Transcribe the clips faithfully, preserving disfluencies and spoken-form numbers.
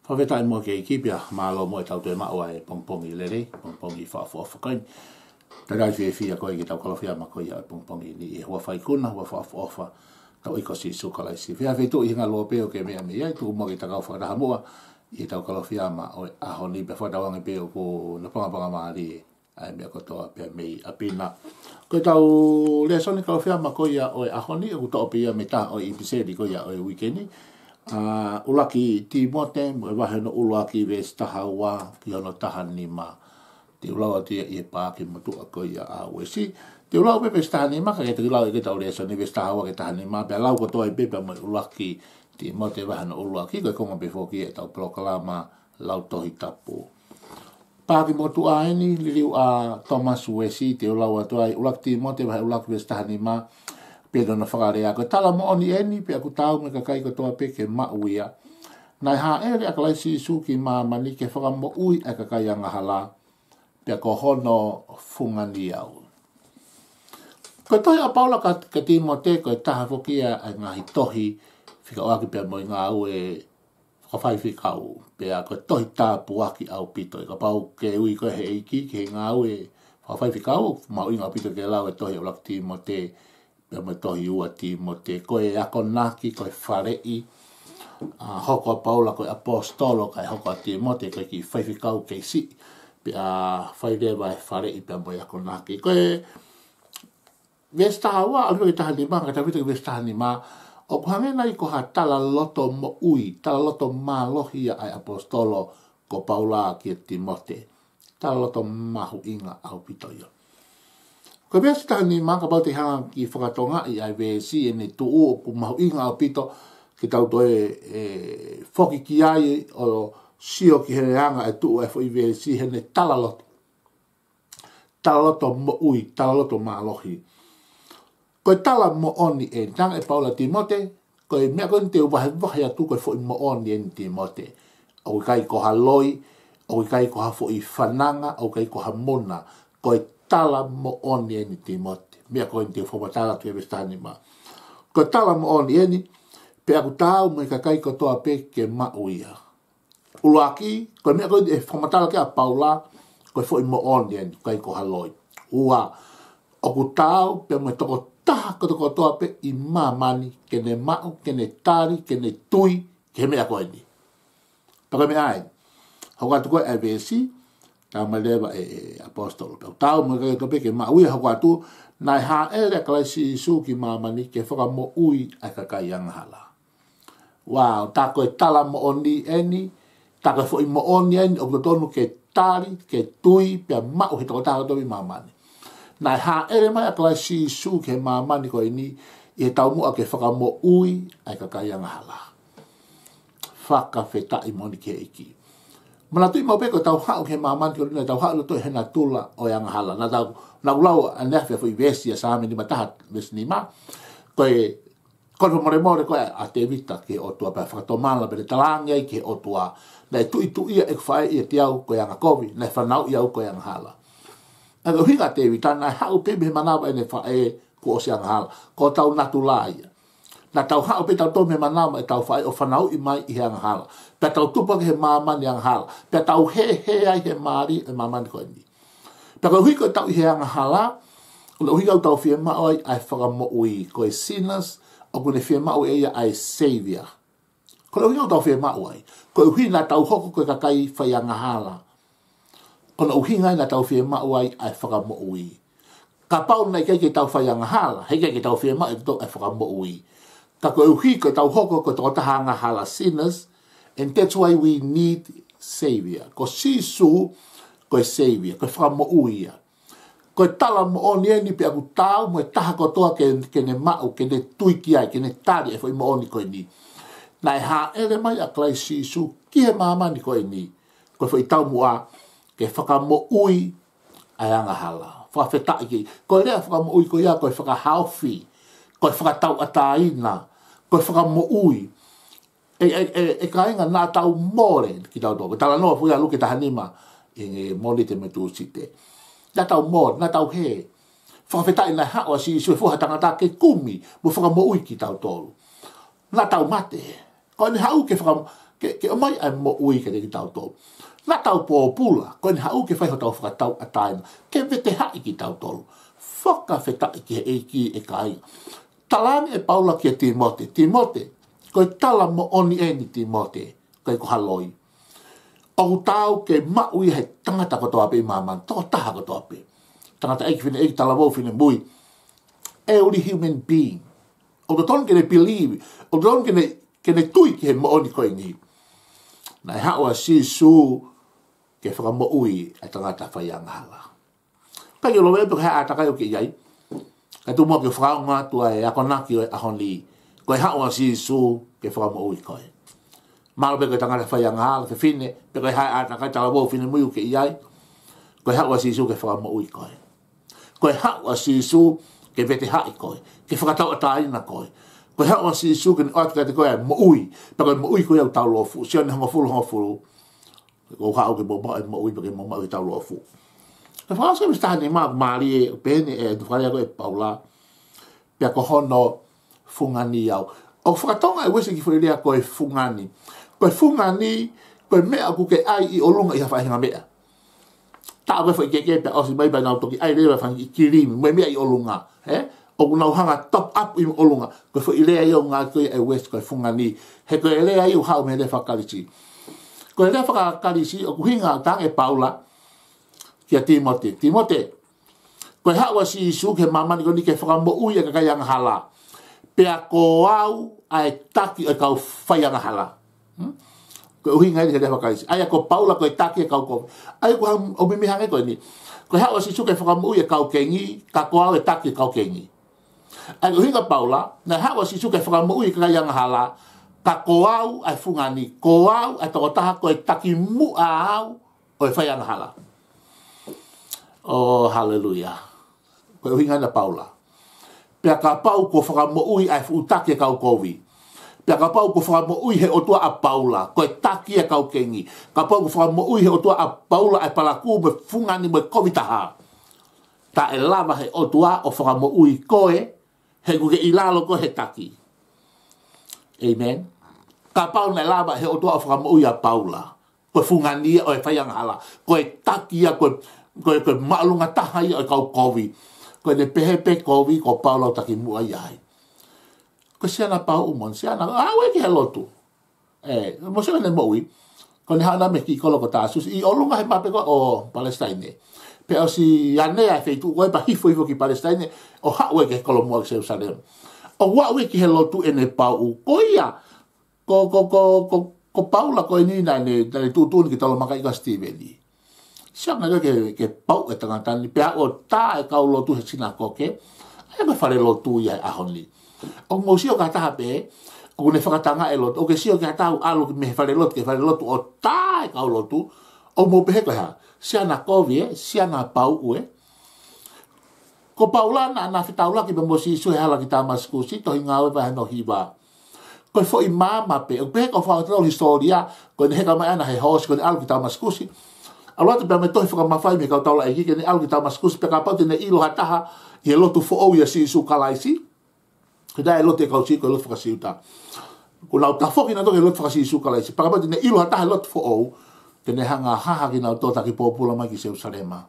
Fakafetaʻi mo e ʻEiki pea mālō mo ʻetau toe maʻu ʻa e pongipongi lelei, pongipongi fakaʻofoʻofa ko eni. Talitali fiefia ko e ke tau kalofiama ko ia ʻo e pongipongi ni ʻi he huafa ikuna, huafa fakaʻofoʻofa, tau ʻEiki ko Sīsū Kalaisi. Fia fetuʻu ʻi he ngaluope ʻo ke meʻa mei ai, tuku muʻa ke ta kau fakataha muʻa ʻi heʻetau kalofiama ʻo e ʻaho ni pea fakatauange pē ʻoku na pangapanga mālie ʻa e meʻa kotoa pē mei ʻapi na. Ko ʻetau lēsoni kalofiama ko ia ʻo e ʻaho ni, ʻoku toʻo pē ia mei he taha ʻo e ʻipiseli ko ia ʻo e uike ni. ʻA, ʻUluaki Tīmote, mo e vahe hono ʻuluaki veesi taha ua ki hono taha nima. Te u lau atu ia ʻi he paaki motuʻa ko ia ʻa Uesi. Te u lau pē veesi taha nima, ka ke toki lau ʻe koe ʻetau lēsoni veesi taha ua ki he taha nima, pea lau kotoa ai pē pea mo e ʻUluaki Tīmote vahe hono ʻuluaki, ko e konga pē foki ʻetau polokalama lau Tohi Tapu. Paaki motuʻa eni, liliu ʻa Thomas Uesi, te u lau atu ai, ʻUluaki Tīmote vahe ʻuluaki veesi taha nima, pea ʻi hono fakalea: Ko e tala moʻoni eni, pea ʻoku taau mo e kakai kotoa pē ke maʻu ia. Naʻe hāʻele ʻa Kalaisi Sīsū ki māmani ke fakamoʻui ʻa e kakai angahala, pea ko hono fungani au. Ko e tohi ʻa Paula kia, kia Tīmote, ko e taha foki ia ʻa e ngaahi tohi fekauʻaki pea mo e ngāue fakafaifekau, pea ko e tohi tāpuaki ʻaupito. Kapau ke ui koe ʻe he ʻEiki ki he ngāue fakafaifekau, mahuʻinga ʻaupito ke lau e tohi ʻa ʻUluaki Tīmote pea mo e tohi ua Tīmote. Ko e akonaki, ko e faleʻi, ʻa, hoko ʻa Paula ko e ʻaposetolo, kae hoko ʻa Tīmote ko e kiʻi faifekau kei siʻi, pea fai leva e faleʻi pea mo e akonaki. Ko e veesi taha ua ʻalu ki he taha nima, ka tafita ki he veesi taha nima, ʻoku hangē nai ko ha tala loto moʻui, tala loto mālohi ia ʻa e ʻaposetolo ko Paula kia Tīmote. Tala loto mahuʻinga ʻaupito ia. Ko e veesi taha nima, kapau te ke hanga ʻo fakatokangaʻi ʻa e veesi ʻene tuʻu, ʻoku mahuʻinga ʻaupito ke tau toe, ē, foki ki ai ʻo sio ki he anga e tuʻu ʻa e foʻi veesi heʻene tala loto. Tala loto moʻui, tala loto mālohi. Ko e tala moʻoni eni, talaange ʻe Paula kia Tīmote, ko e meʻa ko eni te u vahevahe atu ko e foʻi moʻoni eni Tīmote. ʻOku ʻikai ko ha loi, ʻoku ʻikai ko ha foʻi fananga, ʻoku ʻikai ko ha muna. Ko e tala moʻoni eni Tīmote. Meʻa ko eni te u fakamatala atu he veesi taha nima. Ko e tala moʻoni eni, pea ʻoku taau mo e kakai kotoa pē ke maʻu ia. ʻUluaki, ko e meʻa ko ē ʻe fakamatala ki ai ʻa Paula, ko e foʻi moʻoni eni, ʻikai ko ha loi. Ua, ʻoku taau pē mo e tokotaha kotokotoa pē ʻi māmani, ke ne maʻu, ke ne tali, ke ne tui ki he meʻa ko eni. Pea ko e meʻa ē, hoko atu ko ē ʻa e veesi, talamai leva ʻe, ʻe ʻaposetolo: Pea ʻoku taau mo e kakai kotoa pē ke maʻu ia, hoko atu, naʻe hāʻele ʻa Kalaisi Sīsū ki māmani ke fakamoʻui ʻa e kakai angahala. Wow, tā ko e tala moʻoni eni, tā ko e foʻi moʻoni eni, ʻoku totonu ke tali, ke tui, pea maʻu he tokotaha kotoa ʻi māmani. Naʻe hāʻele mai ʻa Kalaisi Sīsū ki he māmani ko eni, ʻi he taumuʻa ke fakamoʻui ʻa e kakai angahala. Fakafetaʻi moʻoni ki he ʻEiki. Manatuʻi maʻu pē ko ʻetau haʻu ki he māmani ko eni, naʻa tau haʻu loto he natula ʻo e angahala. Naʻa tau, naʻa ku lau ʻaneafi ʻa e foʻi veesi ʻa Saame nima taha, veesi nima. Ko e Kole fakamolemole ko ē ʻa Tēvita ki he ʻOtua pea fakatomala pea ne talaange ai ki he ʻOtua: Naʻe tuʻituʻia ʻeku faʻē ʻiate au ko e angakovi, naʻe fanauʻi au ko e angahala. ʻA ia ko e ʻuhinga ʻa Tēvita, naʻe haʻu pē mei he manava ʻene faʻē kuo ʻosi angahala. Ko hotau natula ia. Naʻa tau haʻu pē tautolu mei he manava ʻetau faʻē ʻo fanauʻi mai ʻi he angahala. Pea tau tupu hake he māmani angahala. Pea tau hēhē ai he mali ʻo e māmani ko eni. Pea koeʻuhi ko ʻetau ʻi he angahala, ko hono ʻuhinga ʻoku tau fiemaʻu ai ʻa e fakamoʻui, ko e sinners, ʻoku ne fiemaʻu ʻe ia ʻa e savior. Ko hono ʻuhinga ʻoku tau fiemaʻu ai. Koeʻuhi naʻa tau hoko ko e kakai fai angahala. Ko hono ʻuhinga ia naʻa tau fiemaʻu ai ʻa e fakamoʻui. Kapau naʻe ʻikai ke tau fai angahala, heʻikai ke tau fiemaʻu ʻe tautolu ʻa e fakamoʻui. Ka koeʻuhi ko ʻetau hoko ko e tokotaha angahala, sinners, and that's why we need savior. Ko Sīsū, ko e savior, ko e fakamoʻui ia. Ko e tala moʻoni eni pea ʻoku taau mo e taha kotoa ke, ke ne maʻu, ke ne tui ki ai, ke ne tali e foʻi moʻoni ko eni. Naʻe hāʻele mai ʻa Kalaisi Sīsū ki he māmani ko eni. Ko e foʻi taumuʻa ke fakamoʻui ʻa e angahala. Fakafetaʻi ki he ʻEiki. Ko e lea fakamoʻui ko ia, ko e fakahaofi, ko e fakatauʻatāina, ko e fakamoʻui. ʻE, ʻe, ʻe, ʻe kāinga, naʻa tau mole kitautolu. Ko e talanoa foki ʻa Luke taha nima, ʻi he Mōnite mo e Tūsite. Naʻa tau mole, naʻa tau hē. Fakafetaʻi naʻe haʻu ʻa Sīsū ʻi he fua ha tangata ke kumi mo fakamoʻui kitautolu. Naʻa tau mate. Ko ʻene haʻu ke fakam-, ke, ke ʻomai ʻa e moʻui kiate kitautolu. Naʻa tau pōpula, ko ʻene haʻu ke fai hotau fakatauʻatāina, ke vete haʻi kitautolu. Fakafetaʻi ki he ʻEiki, ʻe kāinga. Talaange ʻe Paula kia Tīmote, Tīmote, ko e tala moʻoni eni Tīmote, ʻikai ko ha loi. ʻOku taau ke maʻu ia ʻe he tangata kotoa pē ʻi māmani, tokotaha kotoa pē. Tangataʻeiki, fineʻeiki, talavou, finemui. Every human being. ʻOku totonu ke ne believe, ʻoku totonu ke ne, ke ne tui ki he moʻoni ko eni. Naʻe haʻu ʻa Sīsū ke fakamoʻui ʻa e tangata faiangahala. Pea ke lave pe ko e hā e ʻātakai ʻoku ke ʻi ai. Kae tuku muʻa ke u fakaongo atu ʻa e akonaki ʻo e ʻaho ni. Ko e haʻu ʻa Sīsū ke fakamoʻui koe. Mahalo pē ko e tangata faiangahala, fefine, pe ko e hā e ʻātakai, talavou, finemui ʻoku ke ʻi ai. Ko e haʻu ʻa Sīsū ke fakamoʻui koe. Ko e haʻu ʻa Sīsū ke vete haʻi koe, ke fakatauʻatāina koe. Ko e haʻu ʻa Sīsū ke ne ʻoatu kiate koe ʻa e moʻui, pea ko e moʻui ko ia ʻoku taulōfuʻu, Sione hongofulu, hongofulu. Ko e haʻu ke mou maʻu ʻa e moʻui pea ke mou maʻu ʻi he taulōfuʻu. Ko e Fakaʻosi ʻe taha nima, mālie, pehē ni ʻe he fakalea ko ē ʻe Paula, pea ko hono fungani au. ʻOku fakatonga ʻe Uesi e kiʻi foʻi lea ko e fungani. Ko e fungani, ko e meʻa ʻoku ke ʻai ʻi ʻolunga ʻi ha faʻahinga meʻa. Taʻo ko e foʻi keke pea ʻosi mai pea nau toki ʻai leva e fanga kiʻi kilimi, mo e meʻa ʻi ʻolunga, ē? ʻOku nau hanga top up ʻi ʻolunga. Ko e foʻi lea ia ʻoku ngāueʻaki ʻe Uesi ko e fungani. He ko e lea ia ʻoku haʻu mei he lea faka-Kalisi. Ko e lea faka-Kalisi, ʻoku ʻuhinga, talaange ʻe Paula kia Tīmote. Tīmote, ko e haʻu ʻa Sīsū ki he māmani ko eni ke fakamoʻui ʻa e kakai angahala. Pea ko au ʻa e taki ʻo e kau faiangahala. Hmm? Ko e ʻuhinga eni he lea faka-Kalisi. ʻA ia ko Paula ko e taki ʻo e kau kovi. ʻA ia ko ha, ʻoku meimei hangē ko eni. Ko e haʻu ʻa Sīsū ke fakamoʻui ʻa e kau kengi, ka ko au ʻa e taki ʻo e kau kengi. ʻA ia ko e ʻuhinga ʻa Paula, naʻe haʻu ʻa Sīsū ke fakamoʻui ʻa e kakai angahala, ka ko au ʻa e fungani, ko au ʻa e tokotaha ko e taki muʻa au ʻo e faiangahala. ʻO, haleluia. Ko e ʻuhinga ena ʻa Paula. Pea kapau kuo fakamoʻui ʻa e fuʻu taki ʻo e kau kovi. Pea kapau kuo fakamoʻui ʻe he ʻOtua ʻa Paula, ko e taki ʻo e kau kengi. Kapau kuo fakamoʻui ʻe he ʻOtua ʻa Paula ʻa e palakū mo e fungani mo e kovi taha. Taʻe lava ʻe he ʻOtua ʻo fakamoʻui koe, he ʻoku ke ʻi lalo koe he taki. ʻĒmeni. Kapau naʻe lava ʻe he ʻOtua ʻo fakamoʻui ʻa Paula, ko e fungani ia ʻo e faiangahala, ko e taki ia, ko e, ko e, ko e māʻolunga taha ia ʻo e kau kovi. Ko ʻene pehē pē kovi, ko Paula ʻoku taki muʻa ia ai. Ko e siana pauʻu mo e siana, ʻave ki he lotu. Ē, mou sio ki heʻene moʻui. Ko ʻene haʻu ena mei he kiʻi kolo ko Tāsusi, ʻi ʻolunga he mape ko ē ʻo Palesitaine. Pea ʻosi ʻanea e feituʻu ko ē pea hifo hifo ki Palesitaine, ʻo haʻu ai ki he kolomuʻa ki Selusalema. ʻO aʻu ai ki he lotu ʻene pauʻu. Ko ia, ko, ko, ko, ko, ko Paula ko eni naʻa ne, naʻa ne tuʻutuʻuni ke tolomakaʻi ʻa Sitīveni. Sio ange ki he, ki he pauʻu ʻa e tangata ni, pea ʻoku tā e kau lotu he sinakoke, ʻa ia ko e falelotu ia he ʻaho ni. ʻOku mou sio ki ha taha pē, ʻoku ne fakatangaʻi e lotu, ʻoku ke sio ki ha taha ʻoku ʻalu mei he falelotu ki he falelotu ʻo tā e kau lotu, ʻoku mou pehē ko e hā, siana kovi ē, siana pauʻu ē. Ko Paula naʻa na fetaulaki pea mo Sīsū he hala ki Tāmasikusi, tohi Ngāue vahe hono hiva. Ko e foʻi maama pē, ʻoku pehē ko e fakatatau hisitōlia, ko ʻene heka mai ʻana he hoosi, ko ʻene ʻalu ki Tāmasikusi. ʻAlu atu pea mo e tohi fakamafai mei he kau taulaʻeiki, ke ne ʻalu ki Tāmasikusi, pea kapau te ne ʻilo ha taha ʻi he lotu foʻou ʻia Sīsū Kalaisi. Ko e taha e lotu ʻa e kau Siu, ko e lotu faka-Siuta. Kuo nau tafoki nautolu ki he lotu faka-Sīsū Kalaisi. Pea kapau te ne ʻilo ha taha he lotu foʻou, te ne hanga ʻo haha kinautolu taki pōpula mai ki Selusalema.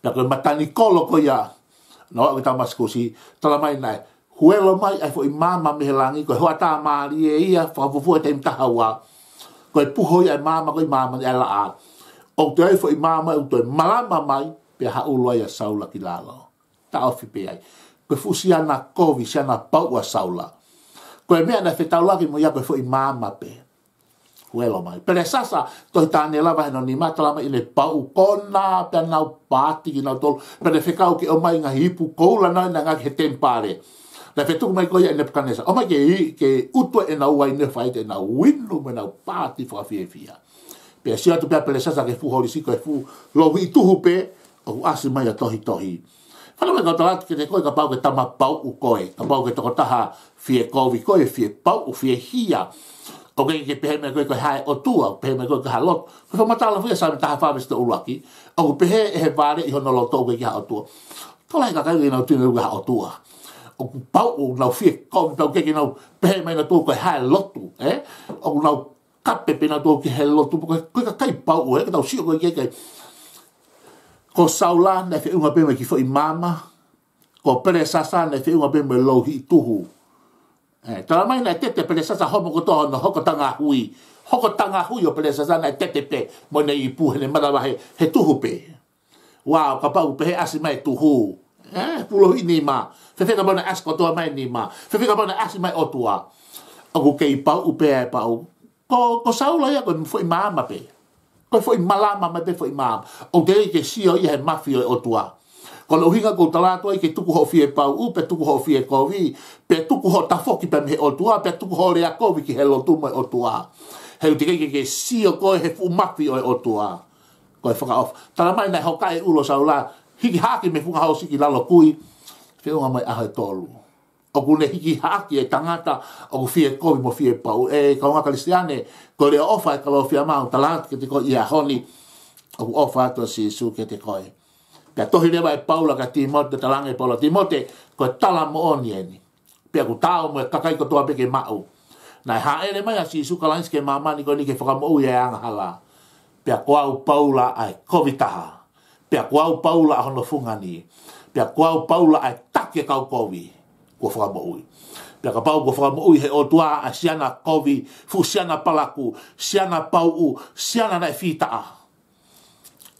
Pea ko e matanikolo ko ia, naʻa nau aʻu ki Tāmasikusi, talamai naʻe huelo mai ʻa e foʻi maama mei he langi, ko e hoʻatā mālie ia, fakafuofua he taimi taha ua. Ko e puho ia ʻa e maama ko ē ʻi māmani ʻa e laʻā. ʻOku toe ʻi ai e foʻi maama, ʻoku toe malama mai, pea haʻulu ai ʻa Saula ki lalo. Taʻofi pē ai. Ko e fuʻu siana kovi, siana pauʻu ʻa Saula. Ko e meʻa naʻe fetaulaki mo ia ko e foʻi maama pē. Huelo mai. Pelesasa, tohi Taniela vahe hono nima, talamai ʻene pauʻu, konā pea nau paati kinautolu, pea ne fekau ke ʻomai e ngaahi ipu koula naʻe ngāueʻaki he temipale. Naʻe fetuku mai ko ia ʻe Nepukanesa. ʻOmai ke, ke utu ʻenau uaine, fai ʻenau inu mo ʻenau paati fakafiefia. Pea sio atu pē ʻa Pelesasa ki he fuʻu holisi, ko e fuʻu louhiʻi tuhu pē, ʻoku ʻasi mai ʻa e tohitohi. Fanongo mai kau tala atu kiate koe, kapau ko e tama pauʻu koe, kapau ko e tokotaha fie kovi koe, fie pauʻu, fie hia. ʻOku ʻikai ke pehē mai koe ko e hā e ʻOtua, pehē mai koe ko e hā e lotu. Ko e fakamatala foki ʻa Saame taha fā veesi ʻuluaki, ʻoku pehē ʻe he vale ʻi hono loto ʻoku ʻikai ke ʻi ai ha ʻOtua. Tokolahi e kakai ʻoku ʻikai ke nau tui ʻoku ʻikai ha ʻOtua. ʻOku pauʻu, nau fie kovi, pau ke ke nau pehē mai nautolu ko e hā e lotu, ē? ʻOku nau kape pē nautolu ki he lotu, ko e, ko e kakai pauʻu, ē, ka tau sio ko e kakai. Ko Saula naʻe feʻunga pē mo e kiʻi foʻi maama, ko Pelesasa naʻe feʻunga pē mo e louhiʻi tuhu. Ē, talamai naʻe tete Pelesasa homo kotoa hono hokotanga hui. Hokotanga hui ʻo Pelesasa naʻe tete pē mo ʻene ipu heʻene manavahē he tuhu pē. Uā, kapau pehē ʻasi mai e tuhu. Ē, puluhi nima. Fēfē kapau naʻe ʻasi kotoa mai e nima? Fēfē kapau naʻe ʻasi mai e ʻOtua? ʻOku kei pauʻu pē ʻa e pauʻu. Ko, ko Saula ia ko e foʻi maama pē. Ko e foʻi malama mai pē foʻi maama. ʻOku teʻeki ke sio ia he mafi ʻo e ʻOtua. Ko hono ʻuhinga ʻoku ou tala atu ai ke tuku hoʻo fie pauʻu, pea tuku hoʻo fie kovi, pea tuku hoʻo tafoki pē mei he ʻOtua, pea tuku hoʻo lea kovi ki he lotu mo e ʻOtua. He ʻoku teʻeki ke, ke sio koe he fuʻu mafi ʻo e ʻOtua. Ko e fakaʻofa. Talamai naʻe hokaʻi e ʻulu ʻo Saula, hiki hake mei he funga hoosi ki lalo kui, feʻunga mo e ʻaho ʻe tolu. ʻOku ne hiki hake e tangata ʻoku fie kovi mo fie pauʻu. ʻE kāinga Kalisitiane, ko e leʻo ʻofa ʻa e Kalofiama ʻoku tala atu kiate koe ʻi he ʻaho ni, ʻoku ʻofa atu ʻa Sīsū kiate koe. Pea tohi leva ʻe Paula kia Tīmote, talaange ʻe Paula, Tīmote, ko e tala moʻoni eni. Pea ʻoku taau mo e kakai kotoa pē ke maʻu. Naʻe hāʻele mai ʻa Sīsū Kalaisi ki māmani ko eni ke fakamoʻui e angahala. Pea ko au Paula ʻa e kovi taha. Pea ko au Paula ʻa hono fungani. Pea ko au Paula ʻa e taki e kau kovi. Kuo fakamoʻui. Pea kapau kuo fakamoʻui he ʻOtua ʻa e siana kovi, fuʻu siana palakū, siana pauʻu, siana naʻe fītaʻa,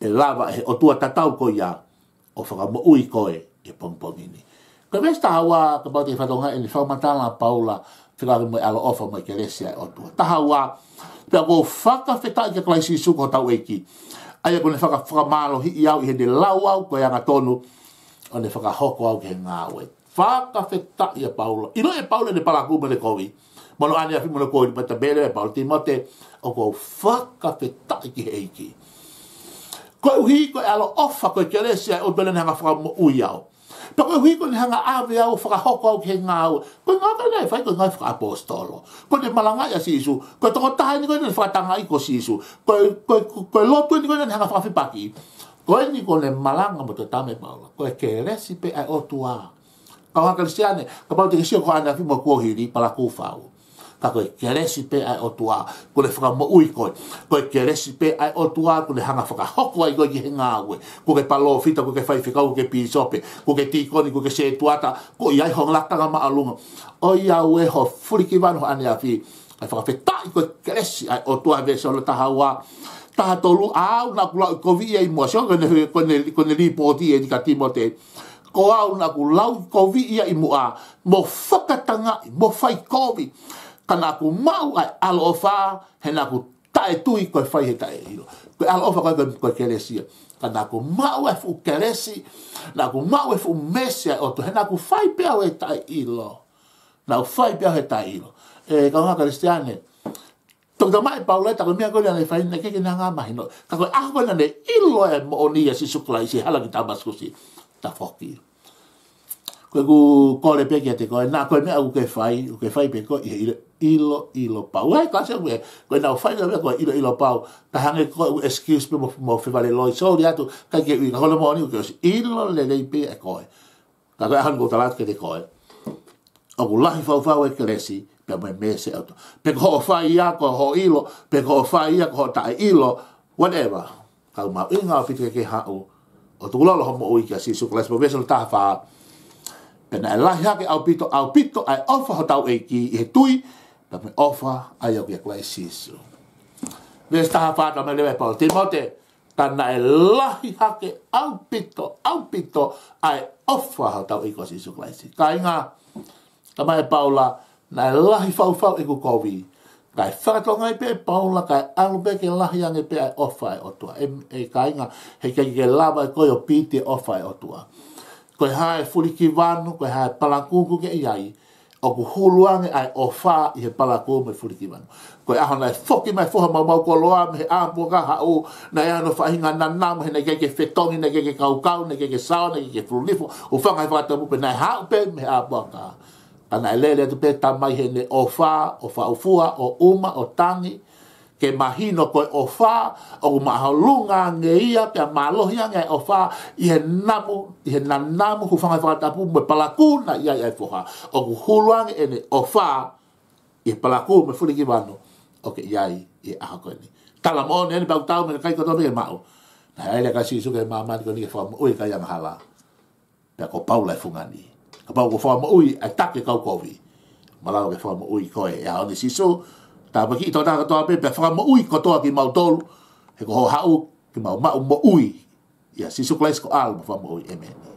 ʻe lava ʻe he ʻOtua tatau ko ia ʻo fakamoʻui koe ʻi he pongipongi ni. Ko e veesi taha ua, kapau te ke fakatokangaʻi ʻene fakamatala ʻa Paula fekauʻaki mo e ʻaloʻofa mo e kelesi ʻa e ʻOtua. Taha ua, pea ʻoku ou fakafetaʻi kia Kalaisi Sīsū ko hotau ʻEiki. ʻA ia kuo ne faka-, fakamālohiʻi au ʻi heʻene lau au ko e angatonu, ʻo ne fakahoko au ki he ngāue. Fakafetaʻi ʻa Paula. ʻIloʻi ʻe Paula ʻene palakū mo ʻene kovi. Mo hono ʻaneafi mo hono kovi, pea talaange ʻe Paula, Tīmote, ʻoku ou fakafetaʻi ki he ʻEiki. Koeʻuhi ko e ʻaloʻofa, ko e kelesi ʻa e ʻOtua naʻa ne hanga fakamoʻui au. Pea koeʻuhi ko ʻene hanga ʻave au, fakahoko au ki he ngāue. Ko e ngāue naʻe fai, ko e ngāue fakaʻaposetolo. Ko ʻene malangaʻi ʻa Sīsū. Ko e tokotaha eni ko ē naʻa ne fakatangaʻi ko Sīsū. Ko e, ko e, ko e lotu eni ko ē naʻa ne hanga fakafepaki. Ko eni ko ʻene malanga mo e tama ʻe Paula. Ko e kelesi pē ʻa e ʻOtua. Kāinga Kalisitiane, kapau te ke sio ko e ʻaneafi mo e kuohili, palakū fau. Ka ko e kelesi pē ʻa e ʻOtua, kuo ne fakamoʻui koe. Ko e kelesi pē ʻa e ʻOtua, kuo ne hanga fakahoko ai koe ki he ngāue. Kuo ke palōfita, kuo ke faifekau, kuo ke pīsope, kuo ke tīkoni, kuo ke sētuata, kuo ʻi ai ho lakanga māʻolunga. ʻOiauē, ho fulikivanu, ho ʻaneafi. ʻA e fakafetaʻi ko e kelesi ʻa e ʻOtua, veesi hono taha ua. Taha tolu, ʻa au naʻa ku lauʻikoviʻi ia ʻi muʻa. Sio, ko ʻene, ko ʻene, ko ʻene līpooti eni kia Tīmote. Ko au naʻa ku lauʻikoviʻi ia ʻi muʻa, mo fakatangaʻi, mo fai kovi. Ka naʻa ku maʻu ʻa e ʻaloʻofa, he naʻa ku taʻetui ko e fai he taʻeʻilo. Ko e ʻaloʻofa ko e, ko e, ko e kelesi ia. Ka naʻa ku maʻu e fuʻu kelesi, naʻa ku maʻu e fuʻu meesi ʻa e ʻOtua, he naʻa ku fai pē au he taʻeʻilo. Naʻa ku fai pē au he taʻeʻilo. ʻE, kāinga Kalisitiane, toki talamai ʻe Paula, tā ko e meʻa ko ē naʻa ne fai, naʻe ʻikai ke ne hanga mahino. Ka ko e ʻaho ko ē naʻa ne ʻilo e moʻoni ʻia Sīsū Kalaisi he hala ki Tāmasikusi, tafoki. Ko ʻeku kole pē kiate koe, naʻa ko e meʻa ʻoku ke fai, ʻoku ke fai pē koe ʻi he ʻilo, ʻilo, ʻilo pau. Ai, ka se ʻoku, ko e naʻa ku fai leva ko e ʻilo, ʻilo pau. Ka hangē ko e excuse pē mo, mo fevaleloi, sorry atu, ʻikai ke ui, ka ko e moʻoni ʻoku ke ʻosi ʻilo lelei pē ʻe koe. Ka ko e ʻaho ni ʻoku ou tala atu kiate koe, ʻoku lahi fau fau e kelesi, pea mo e meesi ʻa e ʻOtua. Pe ko hoʻo fai ia ko hoʻo ʻilo, pe ko hoʻo fai ia ko hoʻo taʻeʻilo, whatever. Ka ʻoku mahuʻinga ʻaupito ke ke haʻu ʻo tukulolo hoʻo moʻui kia Sīsū Kalaisi, pea veesi hono taha fā. Pea naʻe lahi hake ʻaupito, ʻaupito ʻa e ʻofa hotau ʻEiki ʻi he tui, pea mo e ʻofa ʻa ia ʻoku ʻia Kalaisi Sīsū. Veesi taha fā, talamai leva ʻe Paula, Tīmote, ka naʻe lahi hake ʻaupito, ʻaupito ʻa e ʻofa hotau ʻEiki ko Sīsū Kalaisi. Kāinga, talamai ʻe Paula, naʻe lahi fau fau ʻeku kovi. Kae fakatokangaʻi pē ʻe Paula, kae ʻalu pē ke lahi ange pē ʻa e ʻofa ʻa e ʻOtua. ʻE, ʻe kāinga, heʻikai ke lava ʻe koe ʻo piti e ʻofa ʻa e ʻOtua. Ko e hā e fulikivanu, ko e hā e palakū ʻoku ke ʻi ai, ʻoku hulu ange ʻa e ʻofa ʻi he palakū mo e fulikivanu. Ko e ʻaho naʻe foki mai e foha maumau koloa mei he ʻā puaka, haʻu, naʻe ʻi ai hono faʻahinga nanamu, he naʻe ʻikai ke fetongi, naʻe ʻikai ke kaukau, naʻe ʻikai ke sao, naʻe ʻikai ke fululifo, hūfanga he fakatapu pē, naʻe haʻu pē mei he ʻā puaka. Ka naʻe lele atu pē e Tamai heʻene ʻofa, ʻo faʻufua, ʻo ʻuma, ʻo tangi, ke mahino ko e ʻofa, ʻoku māʻolunga ange ia, pea mālohi ange ʻa e ʻofa, ʻi he namu, ʻi he nanamu, hūfanga he fakatapu, mo e palakū naʻe ʻi ai ʻa e foha. ʻOku hulu ange ʻene ʻofa ʻi he palakū mo e fulikivanu ʻoku ke ʻi ai ʻi he ʻaho ko eni. Tala moʻoni eni pea ʻoku tau mo e kakai kotoa pē ke maʻu. Naʻe ʻai leva ʻa Sīsū ki māmani ko eni ke fakamoʻui ʻa e kaiʻanga hala. Pea kuo pau leva e fungani. Kapau ʻoku fakamoʻui ʻa e taki ʻo e kau kovi, malava ke fakamoʻui koe ʻi he ʻaho ni Sīsū. Tāpuakiʻi e tokotaha kotoa pē, pea fakamoʻui kotoa kimautolu. He ko hoʻo haʻu ke mau maʻu moʻui ʻia Sīsū Kalaisi ko e ʻAlo mo e Fakamoʻui. ʻĒmeni.